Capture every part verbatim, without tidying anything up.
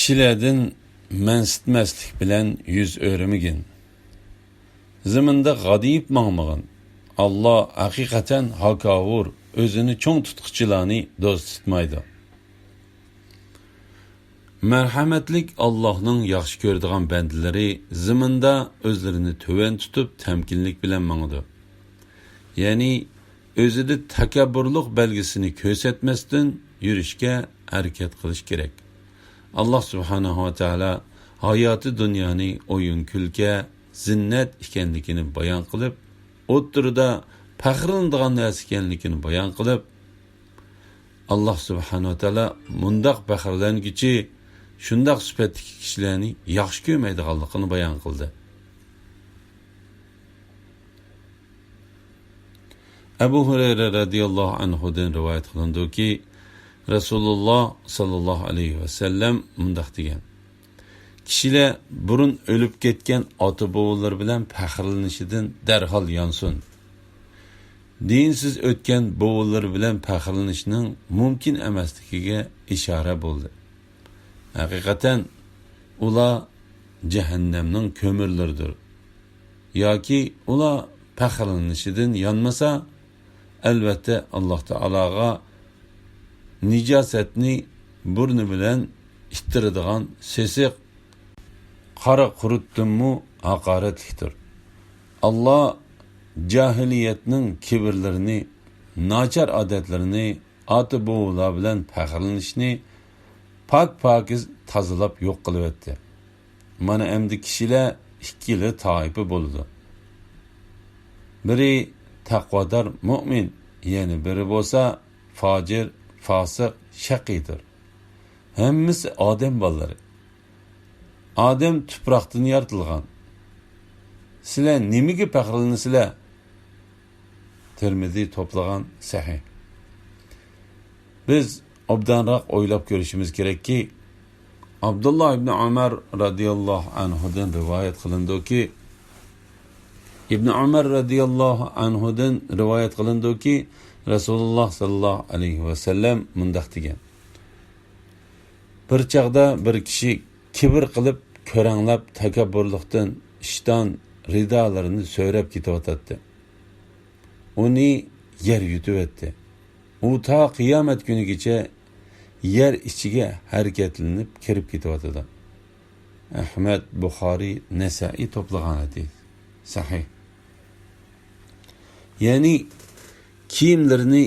كىشىلەردىن مەنسىتمەسلىك بىلەن يۈز ئۆرۈمىگىن. زېمىندا غادىيىپ ماڭمىغىن. ئاللا ھەقىقەتەن ھاكاۋۇر، ئۆزىنى چوڭ تۇتقۇچىلارنى دوست تۇتمايدۇ. مەرھەمەتلىك ئاللاھنىڭ ياخشى كۆرىدىغان بەندىلىرى زېمىندا ئۆزلىرىنى تۆۋەن تۇتۇپ، تەمكىنلىك بىلەن ماڭىدۇ. يەنى ئۆزىدە تەكەببۇرلۇق بەلگىسىنى كۆرسەتمەستىن يۈرۈشكە ھەرىكەت قىلىش كېرەك. ئاللا سۇبھانەھۇ ۋە تائالا ھاياتى دۇنيانى ئويۇن-كۈلكە، زىننەت ئىكەنلىكىنى بايان قىلىپ، ئوتتۇرىدا پەخىرلىنىدىغان نەرسە ئىكەنلىكىنى بايان قىلىپ، ئاللا سۇبھانەھۇ ۋە تائالا مۇنداق پەخىرلەنگۈچى، شۇنداق سۈپەتتىكى كىشىلەرنى ياخشى كۆرمەيدىغانلىقىنى بايان قىلدى. ئەبۇ ھۇرەيرە رەزىياللاھۇ ئەنھۇدىن رىۋايەت قىلىنىدۇكى، رەسۇلۇللا ساللاللاھۇ ئەلەيھى ۋەسەللەم مۇنداق دېگەن: كىشىلەر بۇرۇن ئۆلۈپ كەتكەن ئاتا-بوۋىلىرى بىلەن پەخىرلىنىشىدىن دەرھال يانسۇن. دىنسىز ئۆتكەن بوۋىلىرى بىلەن پەخىرلىنىشنىڭ مۇمكىن ئەمەسلىكىگە ئىشارە بولدى. ھەقىقەتەن ئۇلار جەھەننەمنىڭ كۆمۈرلىرىدۇر. ياكى ئۇلار پەخىرلىنىشىدىن يانمىسا، ئەلۋەتتە ئاللا تائالاغا نىجاسەتنى بۇرنى بىلەن ئىتتىرىدىغان سېسىق قارا قۇرتتىنمۇ ھاقارەتلىكتۇر. ئاللا جاھىلىيەتنىڭ كىبىرلىرىنى، ناچار ئادەتلىرىنى، ئاتا-بوۋىلار بىلەن پەخىرلىنىشنى پاك-پاكىز تازىلاپ يوق قىلىۋەتتى. مانا ئەمدى كىشىلەر ئىككىلا تائىپە بولىدۇ. بىرى تەقۋادار مۆمىن، يەنە بىرى بولسا فاجىر، فاسىق، شەقىيدۇر. ھەممىسى ئادەم بالىلىرى. ئادەم تۇپراقتىن يارىتىلغان. سىلەر نېمىگە پەخىرلىنىسىلەر؟ تىرمىزى توپلىغان سەھىھ. بىز ئوبدانراق ئويلاپ كۆرۈشىمىز كېرەككى، ئابدۇللا ئىبنى ئۆمەر رەزىياللاھۇ ئەنھۇدىن رىۋايەت قىلىنىدۇكى، ئىبنى ئۆمەر رەزىياللاھۇ ئەنھۇدىن رىۋايەت قىلىنىدۇكى، رەسۇلۇللا ساللاللاھۇ ئەلەيھى ۋەسەللەم مۇنداق دېگەن: بىر چاغدا بىر كىشى كىبىر قىلىپ، كۆرەڭلەپ، تەكەببۇرلۇقتىن ئىشتان، رىدالىرىنى سۆرەپ كېتىۋاتاتتى. ئۇنى يەر يۇتۇۋەتتى. ئۇ تا قىيامەت كۈنىگىچە يەر ئىچىگە ھەرىكەتلىنىپ كىرىپ كېتىۋاتىدۇ. ئەھمەد، بۇخارىي، نەسائىي توپلىغان ھەدىس. سەھىھ. يەنى كىيىملىرىنى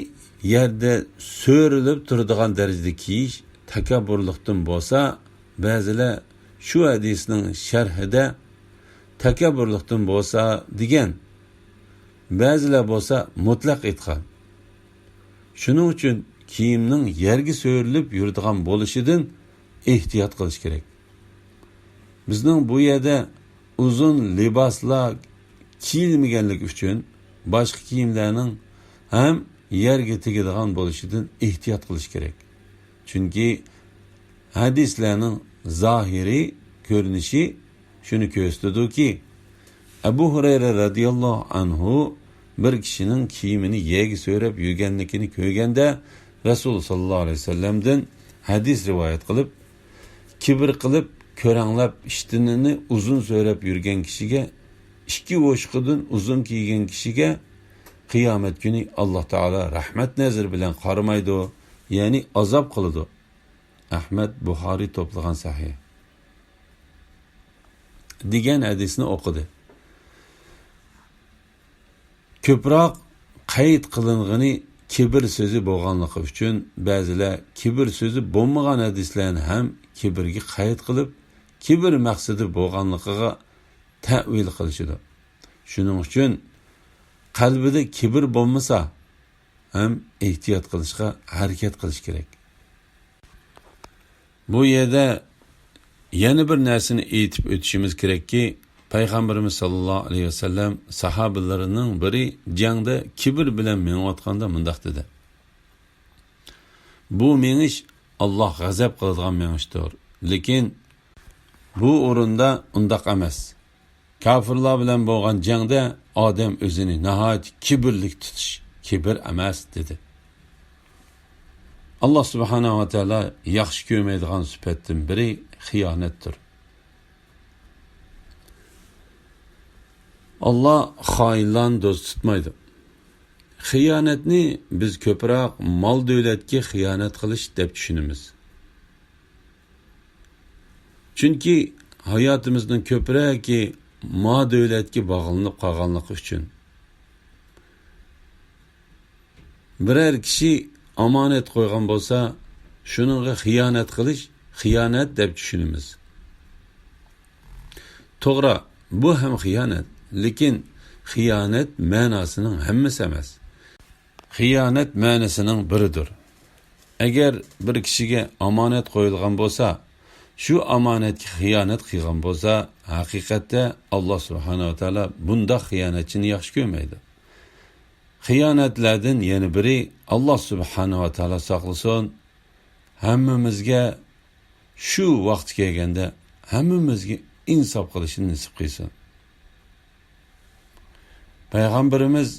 يەردە سۆرىلىپ تۇرىدىغان دەرىجىدە كىيىش تەكەببۇرلۇقتىن بولسا، بەزىلەر شۇ ھەدىسنىڭ شەرھىدە تەكەببۇرلۇقتىن بولسا دېگەن، بەزىلەر بولسا مۇتلەق ئېيتقان. شۇنىڭ ئۈچۈن كىيىمنىڭ يەرگە سۆرىلىپ يۈرىدىغان بولۇشىدىن ئېھتىيات قىلىش كېرەك. بىزنىڭ بۇ يەردە ئۇزۇن لىباسلار كىيىلمىگەنلىكى ئۈچۈن باشقا كىيىملەرنىڭ ھەم يەرگە تېگىدىغان بولۇشىدىن ئېھتىيات قىلىش كېرەك. چۈنكى ھەدىسلەرنىڭ زاھىرىي كۆرۈنۈشى شۇنى كۆرسىتىدۇكى، ئەبۇ ھۇرەيرە رەزىياللاھۇ ئەنھۇ بىر كىشىنىڭ كىيىمىنى يەرگە سۆرەپ يۈرگەنلىكىنى كۆرگەندە، رەسۇل ساللاللاھۇ ئەلەيھى ۋەسەللەمدىن ھەدىس رىۋايەت قىلىپ، كىبىر قىلىپ، كۆرەڭلەپ، ئىشتىنىنى ئۇزۇن سۆرەپ يۈرگەن كىشىگە ئىككى ئوشۇقىدىن ئۇزۇن كىيگەن كىشىگە قىيامەت كۈنى ئاللا تائالا رەھمەت نەزىرى بىلەن قارىمايدۇ، يەنى ئازاب قىلىدۇ. ئەھمەد، بۇخارىي توپلىغان سەھىھ. دېگەن ھەدىسنى ئوقۇدى. كۆپرەك قەيت قىلىنغىنى كىبىر سۆزى بولغانلىقى ئۈچۈن، بەزىلەر كىبىر سۆزى بولمىغان ھەدىسلەرنى ھەم كىبىرگە قەيت قىلىپ، كىبىر مەقسىتى بولغانلىقىغا تەئۋىل قىلىشىدۇ. شۇنىڭ ئۈچۈن قەلبىدە كىبىر بولمىسا، ھەم ئېھتىيات قىلىشقا ھەرىكەت قىلىش كېرەك. بۇ يەردە يەنە بىر نەرسىنى ئېيتىپ ئۆتۈشىمىز كېرەككى، پەيغەمبىرىمىز ساللاللاھۇ ئەلەيھى ۋەسەللەم ساھابىلىرىنىڭ بىرى جەڭدە كىبىر بىلەن مېڭىۋاتقاندا مۇنداق دېدى: بۇ مېڭىش ئاللاھ غەزەپ قىلىدىغان مېڭىشتۇر. لېكىن بۇ ئورۇندا ئۇنداق ئەمەس. كاپىرلار بىلەن بولغان جەڭدە ئادەم ئۆزىنى ناھايىتى كىبىرلىك تۇتۇش كىبىر ئەمەس، دېدى. ئاللا سۇبھانەھۇ ۋە تائالا ياخشى كۆرمەيدىغان سۈپەتتىن بىرى خىيانەتتۇر. ئاللا خائىنلارنى دوست تۇتمايدۇ. خىيانەتنى بىز كۆپرەك مال-دۆلەتكە خىيانەت قىلىش دەپ چۈشىنىمىز. چۈنكى ھاياتىمىزنىڭ كۆپرەكى مال-دۆلەتكە باغلىنىپ قالغانلىقى ئۈچۈن. بىرەر كىشى ئامانەت قويغان بولسا، شۇنىڭغا خىيانەت قىلىش خىيانەت دەپ چۈشىنىمىز. توغرا، بۇ ھەم خىيانەت، لېكىن خىيانەت مەناسىنىڭ ھەممىسى ئەمەس. خىيانەت مەنىسىنىڭ بىرىدۇر. ئەگەر بىر كىشىگە ئامانەت قويۇلغان بولسا، شۇ ئامانەتكە خىيانەت قىلغان بولسا، ھەقىقەتتە ئاللا سۇبھانەھۇ ۋە تائالا بۇنداق خىيانەتچىنى ياخشى كۆرمەيدۇ. خىيانەتلەردىن يەنە بىرى، ئاللا سۇبھانەھۇ ۋە تائالا ساقلىسۇن، ھەممىمىزگە شۇ ۋاقتى كەلگەندە ھەممىمىزگە ئىنساپ قىلىشنى نېسىپ قىلسۇن. پەيغەمبىرىمىز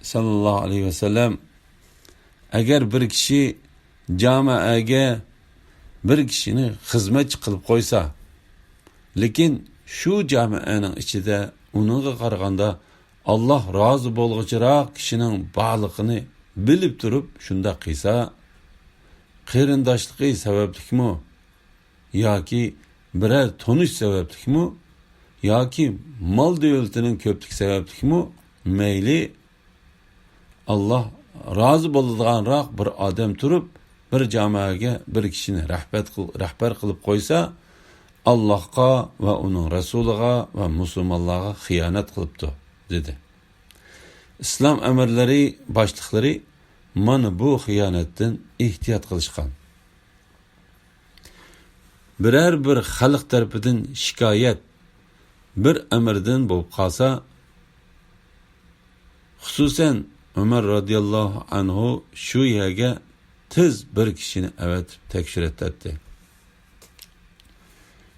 ساللاللاھۇ ئەلەيھى ۋەسەللەم، ئەگەر بىر كىشى جامائەگە بىر كىشىنى خىزمەتچى قىلىپ قويسا، لېكىن شۇ جامائەنىڭ ئىچىدە ئۇنىڭغا قارىغاندا ئاللا رازى بولغۇچىراق كىشىنىڭ بارلىقىنى بىلىپ تۇرۇپ شۇنداق قىلسا، قېرىنداشلىقى سەۋەبلىكمۇ ياكى بىرەر تونۇش سەۋەبلىكمۇ ياكى مال-دۆلىتىنىڭ كۆپلۈكى سەۋەبلىكمۇ، مەيلى، ئاللا رازى بولىدىغانراق بىر ئادەم تۇرۇپ، بىر جامائەگە بىر كىشىنى رەھبەت قىل-، رەھبەر قىلىپ قويسا، ئاللاھقا ۋە ئۇنىڭ رەسۇلىغا ۋە مۇسۇلمانلارغا خىيانەت قىلىپتۇ، دېدى. ئىسلام ئەمىرلىرى، باشلىقلىرى مانا بۇ خىيانەتتىن ئېھتىيات قىلىشقان. بىرەر بىر خەلق تەرىپىدىن شىكايەت بىر ئەمىردىن بولۇپ قالسا، خۇسۇسەن ئۆمەر رازىياللاھۇ ئەنھۇ شۇ يەرگە تېز بىر كىشىنى ئەۋەتىپ تەكشۈرتەتتى.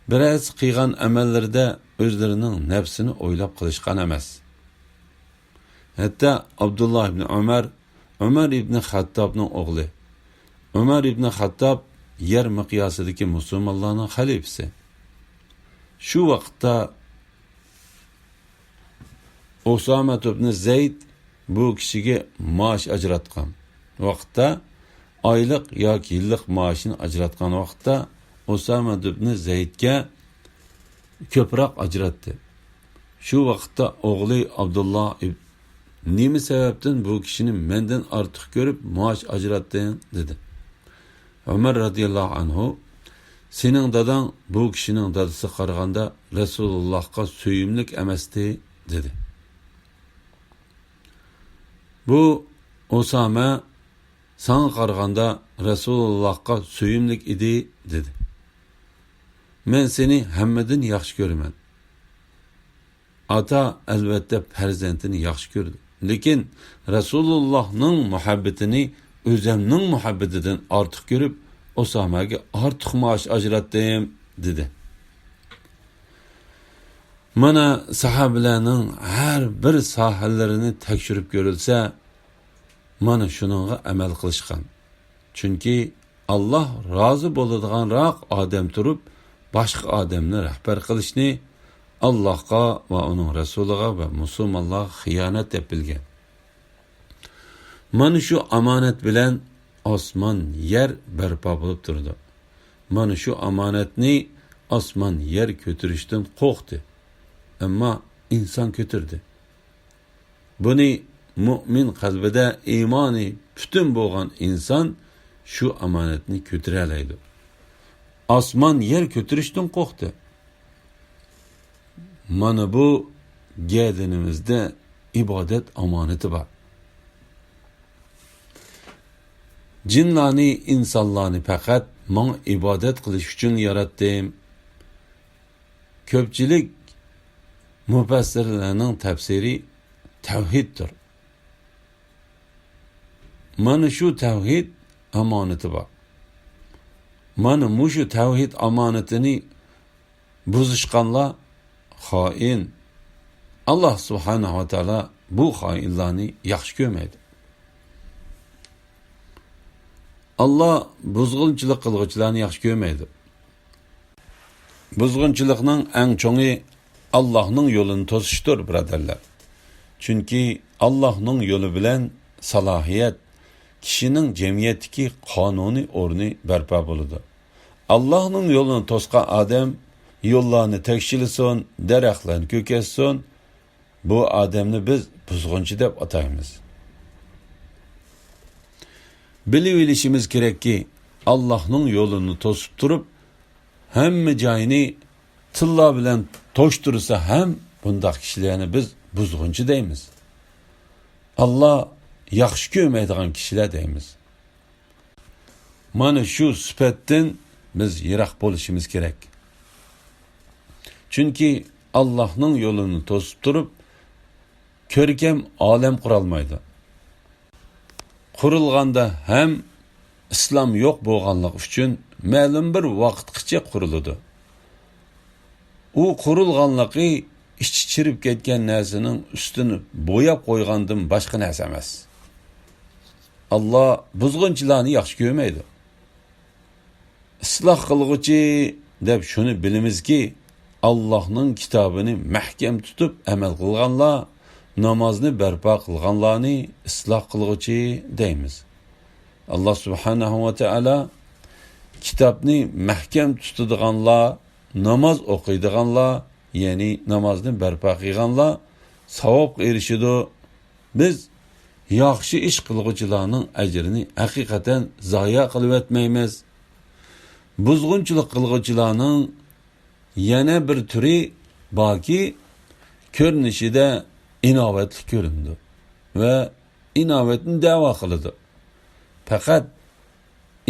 بىرەرسى قىلغان ئەمەللىرىدە ئۆزلىرىنىڭ نەپسىنى ئويلاپ قىلىشقان ئەمەس. ھەتتا ئابدۇللا ئىبنى ئۆمەر، ئۆمەر ئىبنى خەتتابنىڭ ئوغلى، ئۆمەر ئىبنى خەتتاب يەر مىقياسىدىكى مۇسۇلمانلارنىڭ خەلىپىسى. شۇ ۋاقىتتا ئۇسامە ئىبنى زەيد بۇ كىشىگە مائاش ئاجراتقان ۋاقىتتا، ئايلىق ياكى يىللىق مائاشىنى ئاجراتقان ۋاقىتتا، ئۇسامە ئىبنى زەيدكە كۆپرەك ئاجراتتى. شۇ ۋاقىتتا ئوغلى ئابدۇللا ئىب-، «نېمە سەۋەبتىن بۇ كىشىنى مەندىن ئارتۇق كۆرۈپ مائاش ئاجراتتىڭ؟» دېدى. ئۆمەر رازىياللاھۇ ئەنھۇ، «سېنىڭ داداڭ بۇ كىشىنىڭ دادىسىغا قارىغاندا رەسۇلۇللاھقا سۆيۈملۈك ئەمەستى» دېدى. بۇ ئۇسامە ساڭا قارىغاندا رەسۇلۇللاھقا سۆيۈملۈك ئىدى، دېدى. مەن سېنى ھەممىدىن ياخشى كۆرىمەن. ئاتا، ئەلۋەتتە، پەرزەنتىنى ياخشى كۆرىدۇ. لېكىن رەسۇلۇللاھنىڭ مۇھەببىتىنى ئۆزەمنىڭ مۇھەببىتىدىن ئارتۇق كۆرۈپ، ئۇسامەگە ئارتۇق مائاش ئاجراتتىم، دېدى. مانا، ساھابىلەرنىڭ ھەر بىر ساھەلىرىنى تەكشۈرۈپ كۆرۈلسە، مانا شۇنىڭغا ئەمەل قىلىشقان. چۈنكى ئاللا رازى بولىدىغانراق ئادەم تۇرۇپ، باشقا ئادەمنى رەھبەر قىلىشنى ئاللاھقا ۋە ئۇنىڭ رەسۇلىغا ۋە مۇسۇلمانلارغا خىيانەت دەپ بىلگەن. مانا شۇ ئامانەت بىلەن ئاسمان، يەر بەرپا بولۇپ تۇرىدۇ. مانا شۇ ئامانەتنى ئاسمان، يەر كۆتۈرۈشتىن قورقتى. ئەمما ئىنسان كۆتۈردى. بۇنى مۇئمىن، قەلبىدە ئىمانى پۈتۈن بولغان ئىنسان شۇ ئامانەتنى كۆتۈرەلەيدۇ. ئاسمان، يەر كۆتۈرۈشتىن قورقتى. مانا بۇ گەدىنىمىزدە ئىبادەت ئامانىتى بار. جىنلارنى، ئىنسانلارنى پەقەت ماڭا ئىبادەت قىلىش ئۈچۈن ياراتتىم. كۆپچىلىك مۇپەسسىرلەرنىڭ تەپسىرى تەۋھىدتۇر. مانا شۇ تەۋھىد ئامانىتى بار. مانا مۇشۇ تەۋھىد ئامانىتىنى بۇزۇشقانلار خائىن. ئاللا سۇبھانەھۇ ۋە تائالا بۇ خائىنلارنى ياخشى كۆرمەيدۇ. ئاللا بۇزغۇنچىلىق قىلغۇچىلارنى ياخشى كۆرمەيدۇ. بۇزغۇنچىلىقنىڭ ئەڭ چوڭى ئاللاھنىڭ يولىنى توسۇشتۇر، بۇرادەرلەر. چۈنكى ئاللاھنىڭ يولى بىلەن سالاھىيەت، كىشىنىڭ جەمئىيەتتىكى قانۇنىي ئورنى بەرپا بولىدۇ. ئاللاھنىڭ يولىنى توسقان ئادەم يوللارنى تەكشىلىسۇن، دەرەخلەرنى كۆكەرتسۇن، بۇ ئادەمنى بىز بۇزغۇنچى دەپ ئاتايمىز. بىلىۋېلىشىمىز كېرەككى، ئاللاھنىڭ يولىنى توسۇپ تۇرۇپ، ھەممە جاينى تىللا بىلەن توشتۇرسا ھەم، بۇنداق كىشىلەرنى بىز بۇزغۇنچى دەيمىز. ئاللا ياخشى كۆرمەيدىغان كىشىلەر دەيمىز. مانا شۇ سۈپەتتىن بىز يىراق بولۇشىمىز كېرەك. چۈنكى ئاللاھنىڭ يولىنى توسۇپ تۇرۇپ، كۆركەم ئالەم قۇرالمايدۇ. قۇرۇلغاندا ھەم ئىسلام يوق بولغانلىقى ئۈچۈن مەلۇم بىر ۋاقىتقىچە قۇرۇلىدۇ. ئۇ قۇرۇلغانلىقى ئىچى چىرىپ كەتكەن نەرسىنىڭ ئۈستىنى بوياپ قويغاندىن باشقا نەرسە ئەمەس. ئاللا بۇزغۇنچىلارنى ياخشى كۆرمەيدۇ. ئىسلاھ قىلغۇچى دەپ شۇنى بىلىمىزكى، ئاللاھنىڭ كىتابىنى مەھكەم تۇتۇپ ئەمەل قىلغانلار، نامازنى بەرپا قىلغانلارنى ئىسلاھ قىلغۇچى دەيمىز. ئاللا سۇبھانەھۇ ۋە تائالا كىتابنى مەھكەم تۇتىدىغانلار، ناماز ئوقۇيدىغانلار، يەنى نامازنى بەرپا قىلغانلار ساۋابقا ئېرىشىدۇ. بىز ياخشى ئىش قىلغۇچىلارنىڭ ئەجرىنى ھەقىقەتەن زايە قىلىۋەتمەيمىز. بۇزغۇنچىلىق قىلغۇچىلارنىڭ يەنە بىر تۈرى باركى، كۆرۈنۈشىدە ئىناۋەتلىك كۆرۈنىدۇ ۋە ئىناۋەتنى دەۋا قىلىدۇ. پەقەت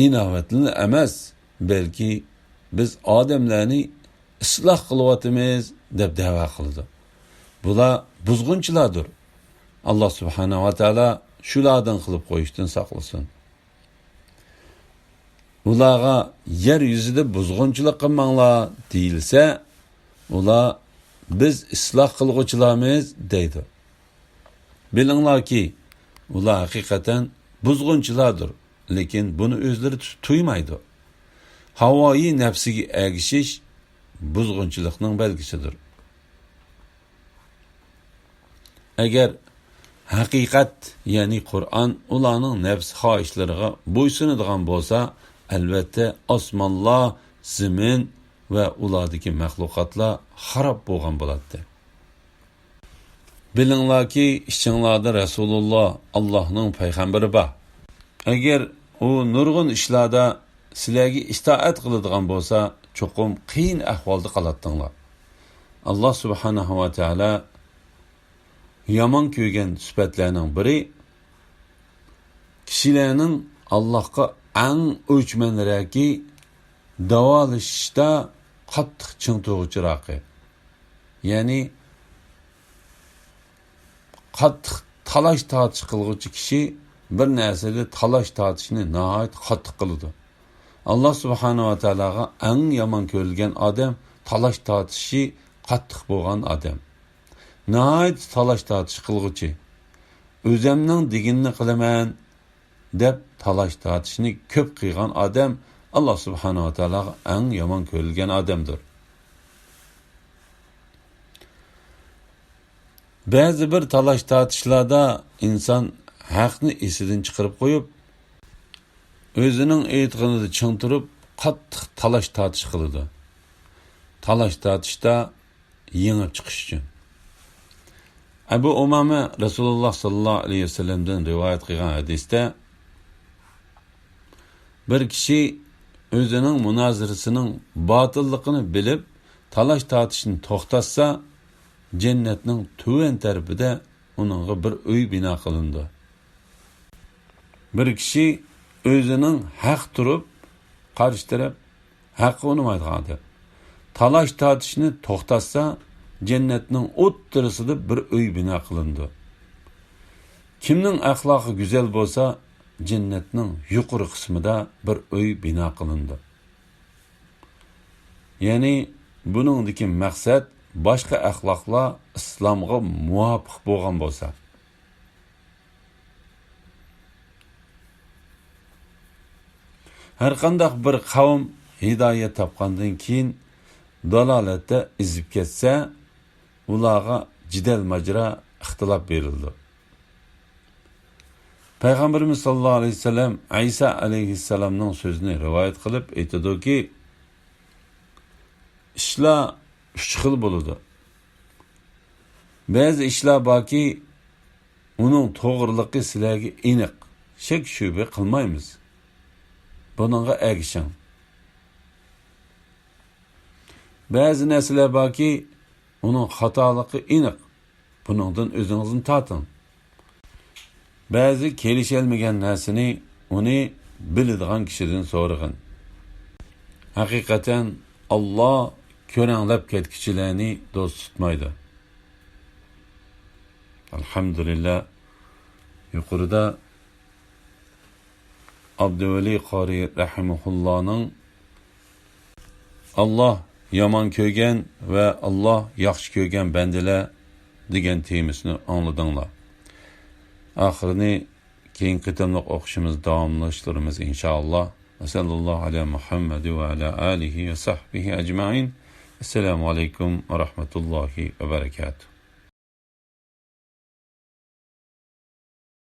ئىناۋەتلىنى ئەمەس، بەلكى بىز ئادەملەرنى ئىسلاھ قىلىۋاتىمىز دەپ دەۋا قىلىدۇ. بۇلار بۇزغۇنچىلاردۇر. ئاللا سۇبھانەھۇ ۋە تائالا شۇلاردىن قىلىپ قويۇشتىن ساقلىسۇن. ئۇلارغا يەر يۈزىدە بۇزغۇنچىلىق قىلماڭلار دېيىلسە، ئۇلار بىز ئىسلاھ قىلغۇچىلارمىز دەيدۇ. بىلىڭلاركى، ئۇلار ھەقىقەتەن بۇزغۇنچىلاردۇر، لېكىن بۇنى ئۆزلىرى تۇ-، تۇيمايدۇ. ھاۋايى نەپسىگە ئەگىشىش بۇزغۇنچىلىقنىڭ بەلگىسىدۇر. ئەگەر ھەقىقەت، يەنى قۇرئان ئۇلارنىڭ نەپس خاھىشلىرىغا بويسۇنىدىغان بولسا، ئەلۋەتتە ئاسمانلار، زېمىن ۋە ئۇلاردىكى مەخلۇقاتلار خاراب بولغان بولاتتى. بىلىڭلاركى، ئىچىڭلاردا رەسۇلۇللا، ئاللاھنىڭ پەيغەمبىرى بار. ئەگەر ئۇ نۇرغۇن ئىشلاردا سىلەرگە ئىتائەت قىلىدىغان بولسا، چوقۇم قىيىن ئەھۋالدا قالاتتىڭلار. ئاللا سۇبھانەھۇ ۋە تائالا يامان كۆرگەن سۈپەتلەرنىڭ بىرى، كىشىلەرنىڭ ئاللاھقا ئەڭ ئۆچمەنرەكى داۋالىشىشتا قاتتىق چىڭ تۇرغۇچىراقى. يەنى قاتتىق تالاش-تارتىش قىلغۇچى كىشى بىر نەرسىدە تالاش-تارتىشنى ناھايىتى قاتتىق قىلىدۇ. ئاللا سۇبھانەھۇ ۋە تائالاغا ئەڭ يامان كۆرۈلگەن ئادەم تالاش-تارتىشى قاتتىق بولغان ئادەم. ناھايىتى تالاش-تارتىش قىلغۇچى. ئۆزەمنىڭ دېگىنىنى قىلىمەن دەپ تالاش-تارتىشنى كۆپ قىلغان ئادەم ئاللا سۇبھانەھۇ ۋە تائالاغا ئەڭ يامان كۆرۈلگەن ئادەمدۇر. بەزى بىر تالاش-تارتىشلاردا ئىنسان ھەقنى ئېسىدىن چىقىرىپ قويۇپ، ئۆزىنىڭ ئېيتقىنىدا چىڭ تۇرۇپ، قاتتىق تالاش-تارتىش قىلىدۇ. تالاش-تارتىشتا يېڭىپ چىقىش ئۈچۈن. ئەبۇ ئۇمامە رەسۇلۇللا ساللاللاھۇ ئەلەيھى ۋەسەللەمدىن رىۋايەت قىلغان ھەدىستە، بىر كىشى ئۆزىنىڭ مۇنازىرىسىنىڭ باتىللىقىنى بىلىپ، تالاش-تارتىشنى توختاتسا، جەننەتنىڭ تۆۋەن تەرىپىدە ئۇنىڭغا بىر ئۆي بىنا قىلىنىدۇ. بىر كىشى ئۆزىنىڭ ھەق تۇرۇپ، قارشى تەرەپ ھەققە ئۇنىمايدىغان ئادەم تالاش-تارتىشنى توختاتسا، جەننەتنىڭ ئوتتۇرىسىدا بىر ئۆي بىنا قىلىنىدۇ. كىمنىڭ ئەخلاقى گۈزەل بولسا، جەننەتنىڭ يۇقىرى قىسمىدا بىر ئۆي بىنا قىلىنىدۇ. يەنى بۇنىڭدىكى مەقسەت باشقا ئەخلاقلار ئىسلامغا مۇۋاپىق بولغان بولسا. ھەرقانداق بىر قەۋم ھىدايەت تاپقاندىن كېيىن دالالەتتە ئېزىپ كەتسە، ئۇلارغا جېدەل ماجىرا، ئىختىلاپ بېرىلىدۇ. پەيغەمبىرىمىز ساللاللاھۇ ئەلەيھى ۋەسەللەم ئەيسا ئەلەيھىسسالامنىڭ سۆزىنى رىۋايەت قىلىپ ئېيتىدۇكى، ئىشلار ئۈچ خىل بولىدۇ. بەزى ئىشلار باركى، ئۇنىڭ توغرىلىقى سىلەرگە ئېنىق، شەك-شۈبھە قىلمايمىز. بۇنىڭغا ئەگىشىڭ. بەزى نەرسىلەر باركى، ئۇنىڭ خاتالىقى ئېنىق، بۇنىڭدىن ئۆزىڭىزنى تارتىڭ. بەزى كېلىشەلمىگەن نەرسىنى ئۇنى بىلىدىغان كىشىدىن سورىغىن. ھەقىقەتەن، ئاللا كۆرەڭلەپ كەتكۈچىلەرنى دوست تۇتمايدۇ. ئەلھەمدۇلىللا، يۇقىرىدا ئابدۇۋەلى قارى رەھىمەھۇللانىڭ «ئاللا يامان كۆرگەن ۋە ئاللا ياخشى كۆرگەن بەندىلەر» دېگەن تېمىسىنى ئاڭلىدىڭلار. ئاخىرىنى كېيىنكى قېتىملىق ئوقۇشىمىز، داۋاملاشتۇرىمىز، ئىنشائاللا. ۋەسەللاللاھۇ ئەلا مۇھەممەد ۋە ئەلا ئالىھى ۋە سەھبىھى ئەجمەئىن. ئەسسالامۇ ئەلەيكۇم ۋە رەھمەتۇللاھى ۋە بەرەكاتۇھ.